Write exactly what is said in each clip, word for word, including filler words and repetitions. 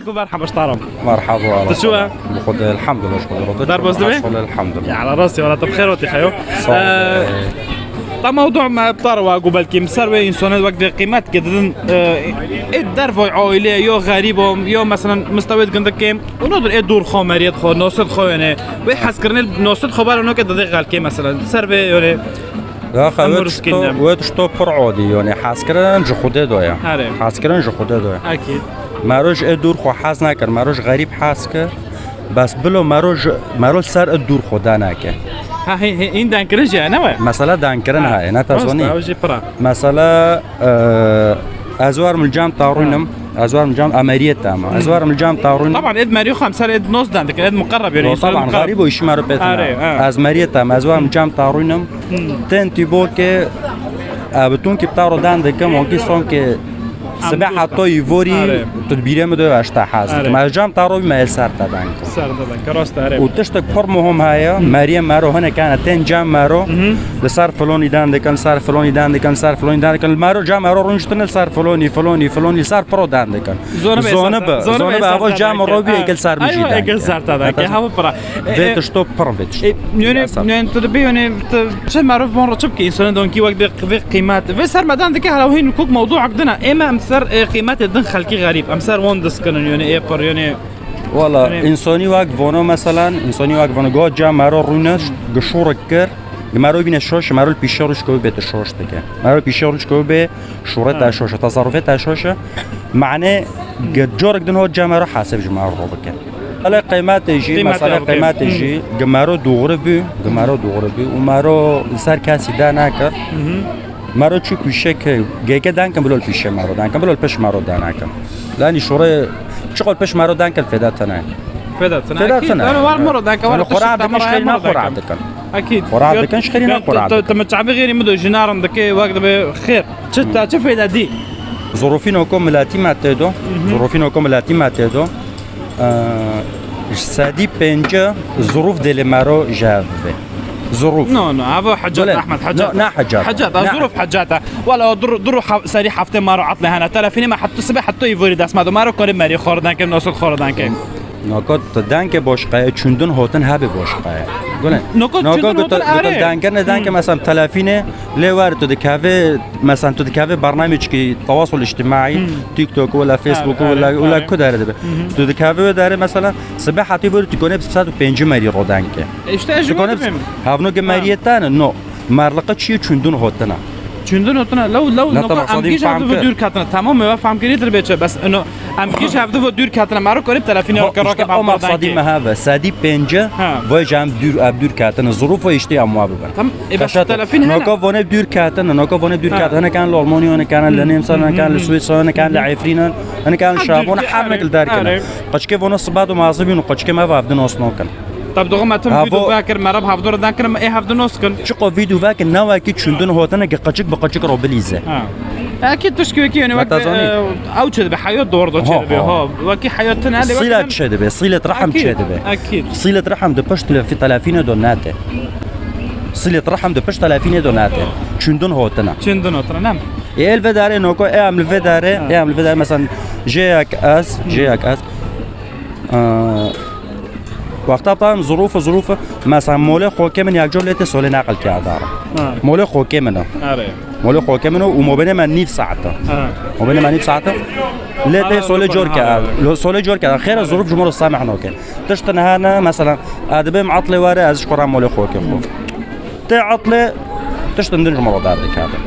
Merhaba, ştarım. Merhaba, tu çi we? Bi Xwedê, elhamdulillah, ji Xwedê. Derbas dibî? Elhamdulillah. Ya, ala rastî, wala te bi xêr hatî xeyo. Sağ ol. Ee, ta mewdû me bi te re wa ku belkî ser wê însanê wek dê qîmet ke didin, e, ê dervoy aîlê, yo xerîb o, yo meselen mistewê gundik kêm, û nodin ê dûr xwe, meriyet xwe, nosêt xwe wêne. Wê hezkirinê nosêt xwe baro noke didê xelkê meselen. Ser vê yone. Yaxa, em wê rûskîn tişto, em. Wê tişto pir odî, yani, hezkirin ji Xwedê do ya. Erê. Hezkirin ji Xwedê do ya. Ekîd. Mero ji ê dûr xwe hez nekir, mero ji xerîb hez kir. Bes bilo mero ji, mero ser ê dûr xwe daneke. Ha, he, he, hîn dankirin jî hene we? Mesela dankirin Ha, heye, ne te rast zanî? e, ew jî pira. Mesela, e, ez werim li cem tarûnim, ez werim li cem emeriyet ama. Ez werim li cem tarûnim. Taban, êd merî xwe em ser êd nos dan dikin, êd muqerreb yani, Yo, insan taban, muqerreb. Xerîb o, îşî mero pê Are, tine. ha. Ez meriyet ama, ez werim li cem tarûnim. Tên tî bo ke, e, bi tûnkî bi taro dan dikim, onkî son ke sibe heta îvorî, Are. tu di bîrê min de eşta hez Are. dikim. Ez cem taro bîme, ez ser te dan kim. Ser te dan, ke rast are. Û tiştek pir muhim heye, meriyê mero hinek hene, tên cem mero, li ser filonî dan dikin, li ser filonî dan dikin, li ser filonî dan dikin. Mero cem mero rûniştine li ser filonî, filonî, filonî, li ser piro dan dikin. Zonibe, Zonibe, zonibe, zonibe, zonibe, eva cem ro bî, ekel ser min jî Aywa, dan ekel dikin. ser te dan, ke hava pira. Vê E, e, tişto pir vê tişto. E, yani, Yasam. yani, tu dibê, yani, tu çi merov von çi bike, insanın donkî wek de vê qîmet. Vê ser me dan dike, hala hîn kuk mewduak dina. Ê me em ser, e, qîmetê din xelkî xerîb. Em ser wan diskinin, yani, ê pir, yani. Wala, Yani, insonî wek vono, meselan, insonî wek vono, go cem mero rûne, gişûrik kir, mero bîne şoş, mero li pîşe rû şikewî bê tu şoş dike. Mero pîşe rû şikewî bê, şûre te şoş e, tasarrufê te şoş e. Mane, ge corek din ho cem mero heseb ji mero ro bike. Hele qîmetê jî, Qîmetê mesele rokê. qîmetê Hmm. jî, ge mero doğru bû, ge mero doğru bû û mero li ser kesî de nekir. Mero çû pîşe ke, geke dankim bilo li pîşe mero dankim, bilo li pêş mero danakim. Lanî şûre, çiqol pêş mero dankim fêda tine. Fêda tine. Fêda Ekîd. tine. Eno war mero dankim, Yani war xora pêş dikin, mero şixêrî mero na xora dankim. dikin. Ekîd. Xora Yok, dikin, şixêrî na yok, xora tu, tu, dikin. tu mi çavê xêrî mi do jinarin dike, wek dibe xêr. Çi ta, çi fêda dî? Zirûfîno ku miletî me tê do. Zirûfîno ku miletî me tê do. Ee, sedî pêncî zirûf dêlê mero ji hev bibe. Zirûf. No, no, ava hecat, Gule, Ahmet, hecat. no, ne hecat. Hecat, Ne zirûf hecat. Wala, o dur, dur ha-, serî heftê mero atle hene. Telefînê me heta sibe heta îvorî dest me do. Mero korê merî xordan ke, nosot xordan ke. Noko tu denke boşqaye, çundun hotin hebe boşqaye. Gule. Noko Noko çundun ku tu, hotin ku tu are. denke ne denke, Hmm. mesela telefînê lê wer tu dikeve, mesela tu dikeve barnamecekî tewasul îctimaî, Hmm. TikTok wala Facebook Are, wala, are, wala are. ku dere dibe. Hmm. Tu dikeve wê dere mesela sibe hatî vur tu kone bi sed û pêncî merî ro denke. İşte ez Tu kone ji bo hevno ge Ha. meriyetane, no. Merliqe çiye çundun hotina. Çundun hotina. Lew, lew, Ne noko tamam, em sadî gîj fam hevdi ke. dûr katine. Tamam, me fam kirî dir beçe. Bes eno, em gîj hevdi vo dûr katine. Mero korî telefînê Ho, ke işte roke o bam maqsadî danke. me heve. Sedî pêncî Ha. vay cem dûr, ev dûr katine. Zirûf o işte em wa bibe. Tam, e, bes Kaşat, telefîn hene. noko vone dûr katine, noko vone dûr Ha. katine. Hene kan li Almanya, hene kan li Hı. Nemsa, hene kan li Hı. Swîsra, hene kan li Efrîn, hene kan li Ha, Şabon, dûr, her are, nek li derkine. are. Qaçke vone sibat û mazibîn û qaçke me vavdin osnokin. Tab doxo me tim Havo- vîdeo vekir, me rab hevdor dan kirim, ê hevdin oskin. Çiqo vîdeo vekir, ne wekî çundin hotine ki qaçik bi qaçik ro bilîze. Ha. Ekîd tişkî wekî, yani, wek, Meta zanî? e, ew çi dibe, heyat doğru da çi Ha, dibe, ha. ha. Wekî heyat tine, hele wekî Sîlet dem- çi dibe, sîlet rehim Ekîd, çi dibe. ekîd. Sîlet rehim di pişt telefi-, telefîne do nate. Sîlet rehim di pişt telefîne do nate. Çundin hotine. Çundin hotine, nem? E, el vedare noko, e, em li vedare, Ha. e, em li vedare, mesela, jê yek ez, jê yek ez. E, wexta tam zirûf, zirûf, mesela, molê xokê min yek cor lê tê solê neqil kerdara. Ha. Molê xokê min o. Are. Molê xokê min o û mobênê me nîv saet e. Ha. Mobênê me nîv saet e. Lê tê Ara, solê ara, cor ke, ara. lo-, solê cor ke. Xêre zirûf ji min re samih noke. Tiştin hene, mesela, ez dibêm etlê were, ez ji xwe re molê xokê xwe. Tê etlê, tiştin din ji min re derdikeve.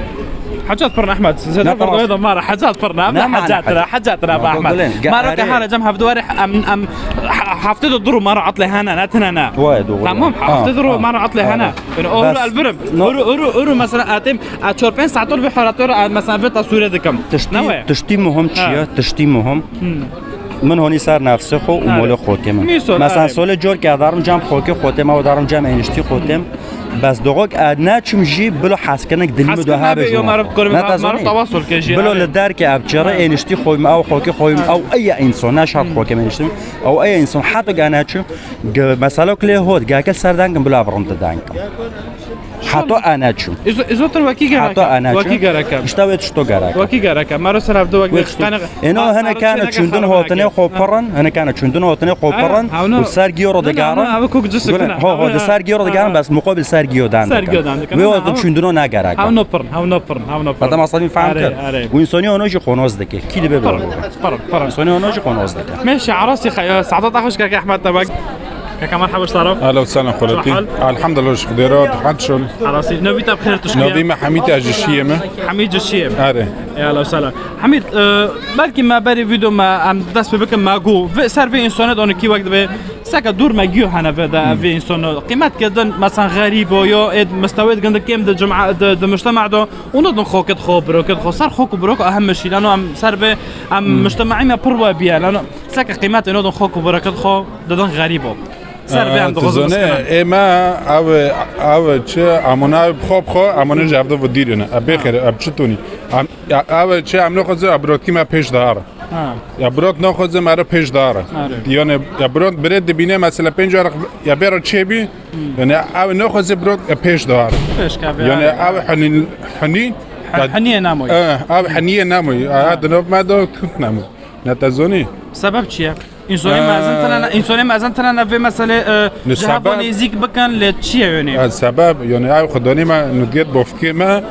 Hecat pir Ehmed, Ne zêde tamam. berdoya da mara hecat pir ne, Ne mane hecat ra, hecat. hecat ra, Ma Ehmed. Gulên, ge-, Mara ke erê. hara cem hevdu were, em, em, ha-, hafte de duru mara etlê hene, ne tine ne. Vay, doğru. Tamam, Ha, hafte duru ha, mara etlê ha. hene. Yani, o Bas. huru elbirim. No. Huru, huru, huru, mesela, atim, a, çor pênc saat ol bir harator, a, mesela, veta sure dikim. Tiştî, Ne we? tiştî muhim çi Ha. ye? Tiştî muhim. Hmm. Min honî ser nefsê xwe û Are. molê xotê min. Mîso, Mesela are. solê cor ke darim cem xokê xotê me û darim cem eniştî xotê min. Bes doxok ez neçim jî bilo heskenek dilî min Heskin do habe nebe, ji yo wan. mara korê Ne mara tazanî? tawa sol ke jî, Bilo are. li derke ev çere Ha. eniştî xwe min, ew xokê xwe min, Ha. ew eye însan, ne şart Hmm. xokê min eniştî min. Ew eye însan, heta ge neçim, ge mesela ku lê hot, ge kel ser denkim, bilo ev rind te denkim. Heto ene çûn. Îzo-, îzotir wekî gerek e. Heto ene çûn. Wekî gerek e. Îşte wê tişto gerek e. Wekî gerek e. Mero ser hevdu wekî gerek e. Êno hinek hene çûndin hotinê xwe pirin, hinek hene çûndin hotinê xwe pirin û ser giyo ro digerin. Ev kok ci sikine. Ho, ho, di ser giyo ro digerin, bes muqabil ser giyo dan dikin. Ser giyo dan dikin. Wê wextin çûndino ne gerek e. Hewno pirin, hewno pirin, hewno pirin. Heta masabî fehm kir. Û însonî ono jî qonoz dike. Kî dibe bi. Pirin, pirin. Însonî ono jî qonoz dike. Meşe, arasî xeya, saeta te xweş keke Ehmed Tebek. Keke merhaba, ştara. Ehlen we sehlen xweletî. Elhamdulillah, ji Xwedê re, dihat şol. Arasî, navî te bi xêr tişkiye. Navî me Hemîd e, ji Şiyê me. Hemîd ji Şiyê. Erê. Ehlen we sehlen. Hemîd, e, belkî me berî vîdeo me em dest pê bikin me got. Vê, ser vê însanê de onukî wek divê. Seke dûr me giyo hene vê de, vê însanê. Qîmet ke din, mesela xerîb o, yo, ê mistewê di gindik kêm di cima-, di, di mujtema de. Û nidin xokit xo, birokit xo, ser xok û birok ehem meşî. Lano em ser vê, em mujtemaî me pir we biye. Lano seke qîmetê nodin xok û birokit xo, didin xerîb o. Ser vê em dixwazin biskinin. Ê me ew, ew çi, em ona ew bi xwe bi xwe, em ona ji hevdu vidîrine. Ev bêxêr, ev çi tonî. Em, ya, ew çi, em nexwazin, ev birokî me pêş dihar. Ha. Ya birok nexwazin, me re pêş dihar. Are. Yani, ya birok birê dibîne, mesela pênc arix, ya bêra çêbî, yani ew nexwazin birok, e, pêş dihar. Pêş kevê, yani are, ew are. Henî, henî, Hen-, ya, heniyê namoyî. E, ew heniyê namoyî. Ha. Ha, di nav me de tut nemo. Ne te zonî? Sebeb çi ye? Însonê mezin tine ne, însonê mezin tine ne vê meselê, e, ji hev nêzîk bikin, lê çi ye yonê? E, sebeb, yonê ew xwedanê me nudiyet bofkê me,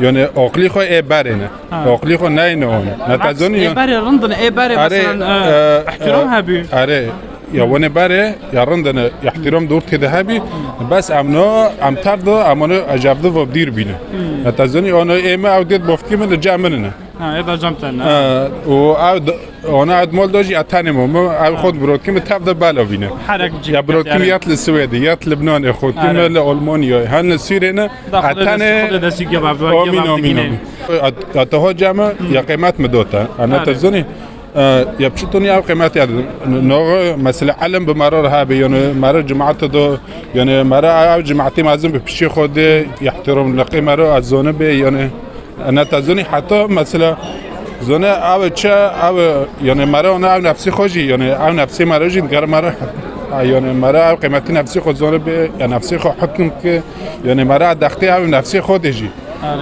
yonê aqlî xwe ê berê ne. Ha. Aqlî xwe neyne wan. Ne te zonî ê berê rind in, ê berê meselan, e, e, ihtiram hebî. Are, ya wane berê, ya rind in, ihtiram dor tê de hebî. Bes em no, em tev de, em wane ecevdi ve dîr bîne. Hmm. Ne te zonî, ono ê me ew diyet bofkê me li cem min ne. Ha, ê da cem te ne. E, û ew d-, ona ew mol da jî etenê mo, mo, ew xwe birokî me tev de bela bîne. Herek cî. Ya birokî me yet li Swêdê, yet Libnanê, xwe kî me li Almanya, hen li Sûrê ne, etenê. Xwedê destî geva, amîn, amîn, amîn. At-, ata hoca me, ya qîmet me dota. Ana te zonî, e, ya piçitoni ew qîmet ya, no, mesela elm bi mero re habe, yani mero cemaat do, yani mero ew cemaatê mezin bi piçê xwe de, ihtiram li qî mero ez zone be, yani. Ana te zonî heta mesela zone ew çi ew, yani mera ona ew nefsî xwe jî, yani ew nefsê mera jî digere mera, yani mera ew qîmetî nefsî xwe zone be, ya nefsê xwe hukm ke, yani mera dextê ew nefsê xwe de jî.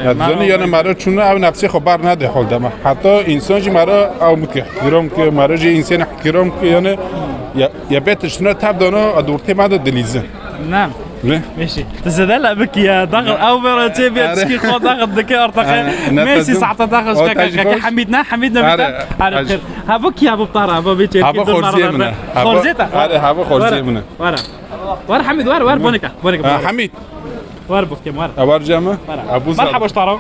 Ya zonî yani mera çûna ew nefsê xwe bar nade hol dema. Heta însan jî mera ew mutke ihtiram ke, mera jî însan ihtiram ke, yani ya, ya bê tiştine tev dano, a dortê me de dilîzin. Ne. Ne? Meşî. Tu zêde lebikî ya. Daxil ew vera çê bê tişkî xwe daxil dike artaqe. Meşî saeta daxil şkaka keke Hemîd ne? Hemîd ne bîta? Are, bixêr. Havo kî havo tara, havo bê çê. Havo xorzê min e. Xorzê ta? Are, havo xorzê min e. Wara. Wara Hemîd, wara, wara, boneka. Boneka. Hemîd. Wara bofke, wara. Wara cem. Wara. Merhaba, ştara.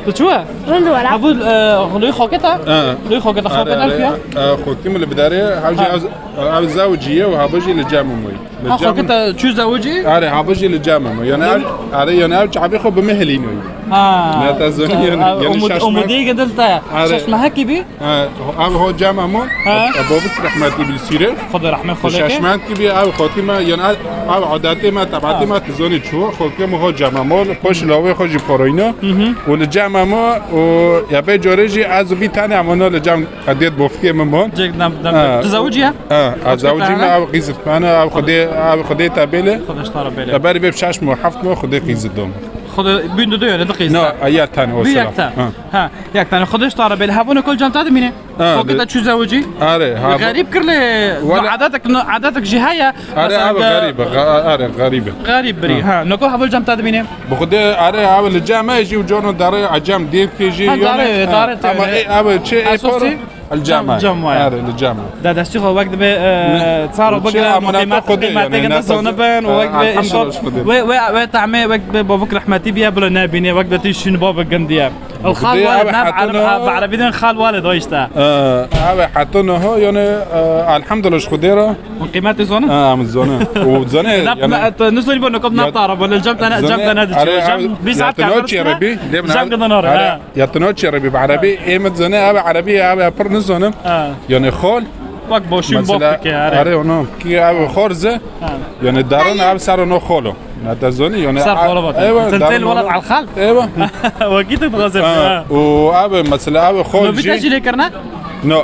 Tu çi we? Rind were. Ev, e, xulî xoketa? He. Xulî xoketa, xoketa fiya? E, xokî min li bidarê, hewjî ev, ev zewicî ye û hava jî li cem min. Ha, xoketa çû zewicî? Are, hava jî li cem min. Yani ev, are, yani ev çavê xwe bi min hilînoyî. Ha. Ne te zonî yani, yani umut, şaşma. Umudê gidil te. Şaşma hekî bî? Ev ho cem min. Ha. Bavik rehmetî bil sîre. Xwedê rehmet xwe lê ke. Şaşma hekî bî, ev xokî me, yani ev, ev adetê me, tebatê me, tu zonî çû. Xokî min ho cem min. Poş lawê xwe jî poroyne. Û li cem me û ya vê corê jî ez û vî tenê em li cem ediyet bofkê min bûn. Cek dem, dem. Ha. Tu zewicî ye? Ha, ez zewicî me, ev qîzit me, ev Xwedê, ev Xwedê te bêle. Xwedê ji te re bêle. Ya berî vê şeş meh, heft meh Xwedê qîzit dom. Xwedê bîn du du ye, ne du qîzit. No, yek tane o sila. Ha, yek tane. Xwedê ji te re bêle. Hevûn kul cem te dimîne. Ha, xokê te çû zewicî? Are, ha. Xerîb kir lê adetek, adetek jî heye. Are, abi xerîb, are, xerîb. Xerîb birî. Ha, noko hevûn cem te dimîne. Bi Xwedê, are, abi li cem e jî û cono dare a cem dêv ke jî. Ha, dare, dare te. Ama e, abi çi e por? Li cem e. Cem waye. Are, li cem e. Da destî xwe wek dibe, e, çaro bigire, qîmet, qîmetê ginde zone bin, wek dibe inşallah. Wê, wê, wê tahmê wek dibe bavuk rehmetî biye, bila nebîne, wek dibe tî şîn bavuk gindiye. Xal walid ne, bi erebî din xal walid o işte. Ev heta niha yani, e, elhamdulillah ji Xwedê re. Hûn qîmetê zonin? Ha, em zonin. Û zonin yani. Nizonî bo nikom nabtara bo, li cem te ne, cem te ne diçe. Cem bîst saet kar. Cem gidin ore. Ya tu naçî erebî, bi erebî ê min zane, ev erebî, ev pir nizanim. Ha. Yani xal. Bak boşum bok dike, are. Are, ono ki ev xorze. Ha. Yani daran ev ser ono xolo. Ne te zonî yani. Ser xolo bak. Eywa, sen tel welat al xal. Eywa. Vakit tu gazep. Ha. O ev mesela ev xol. No vita jî lê kirine? No.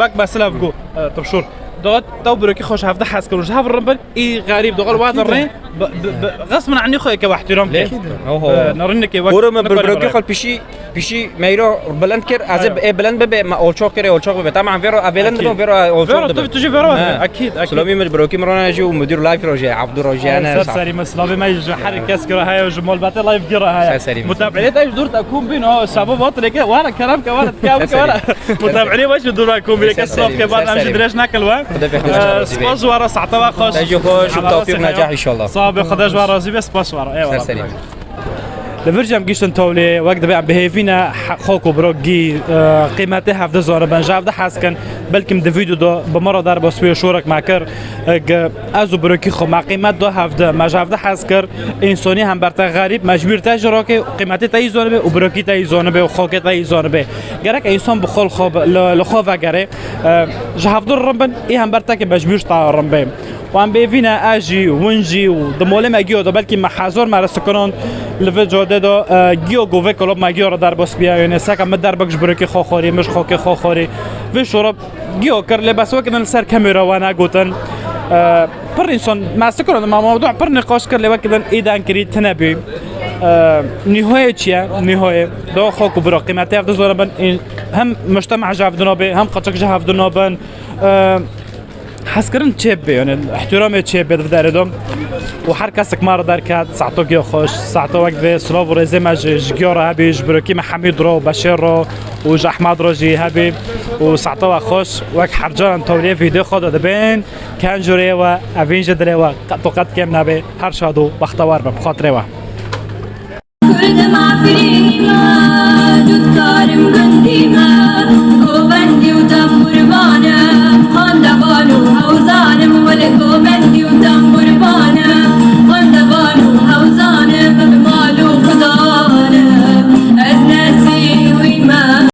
bak mesela go. Tebşor. Doğa taw birokî xweş hevde hez kir û ji hev rin bin, î xerîb doğa wa de rê, bi, bi, bi, xesmin anî xwe eke wehtiram ke. Oho. Narineke wek. Ora me bir birokî xwe pişî, pişî meyro bilind kir, ez ê bilind bibe, me olçoq kir, olçoq bibe. Tamam, vero, a bilind bibe, vero, olçoq bibe. Vero, tu, tu jî vero, akîd, akîd. Silomî min birokî min rona jî û müdür live roje, Abdurrojane. Ser serî me, silavê me ji her kes kira heye, ji molbetê live kira heye. Ser serî me. Mutabelê te ji dûr te kum bin, ha, şabo vatire ke, wara kerem ke, wara kem ke, wara. Mutabelê we ji dûr ve kum bin ke, silav ke, bar em ji dirêj nekil we. Spas ji we re, saeta we xweş. Te jî xweş û tewfîq necah inşallah. Sağ be, Xwedê ji we razî be, spas ji we re. Eyvallah. Ser serî me. Li vir jî em gihîştin tewlê, wek divê em bi hêvî ne he-, xok û birok gî, e, qîmetê hevdî zanibin, ji hevdî hez kin. Belkim di vîdeo de bi me re derbas bûye şorek me kir, e, ge-, ez û birokî xwe me qîmet da hevdî, me ji hevdî hez kir. Însanî hember te xerîb, mecbûr te ji rakê qîmetê te yî zanibe û birokî te yî zanibe û xokê te yî zanibe. Gerek însan bi xwe li xwe, li, li xwe vegere, e, ji hevdî rin bin, ê hember te ke mecbûr ji te rin be. Wan bêvîne ez jî, win jî û di molê me giyo de belkî me hezar me re sikinan li vê cadê de, e, giyo ku vê klop me giyo re derbas biya, yanî seka min derbik ji birokê xwe xwarî, min ji xokê xwe xwarî. Vê şora giyo kir, lê bes wekî din li ser kamera we negotin. E, pir însan me sikinan, me mewdû pir nîqaş kir, lê wekî din îden kirî tine bî. E, nîhoyê çi ye? Nîhoyê da xok û bira qîmetê hevdî zanibin, hem mujtema ji hevdî nabe, hem qaçik ji hevdî nabin. E, Hezkirin çêbibe, yanî îhtîramê çêbibe di derê de. Û her kesek me re derket, saeto giya xweş, saeto wek divê silav û rêzê me ji, ji giya re hebî, ji birokî me Hemîd re û Beşêr re û ji Ehmed re jî hebî. Û saeto we xweş, wek her caran tewliyê vîdeo xwe de dibên, ken jûrê we, evîn ji dilê we, qet û qet kêm nebe, her şad û bextewar be, bi xatirê we. Kurdim aferî,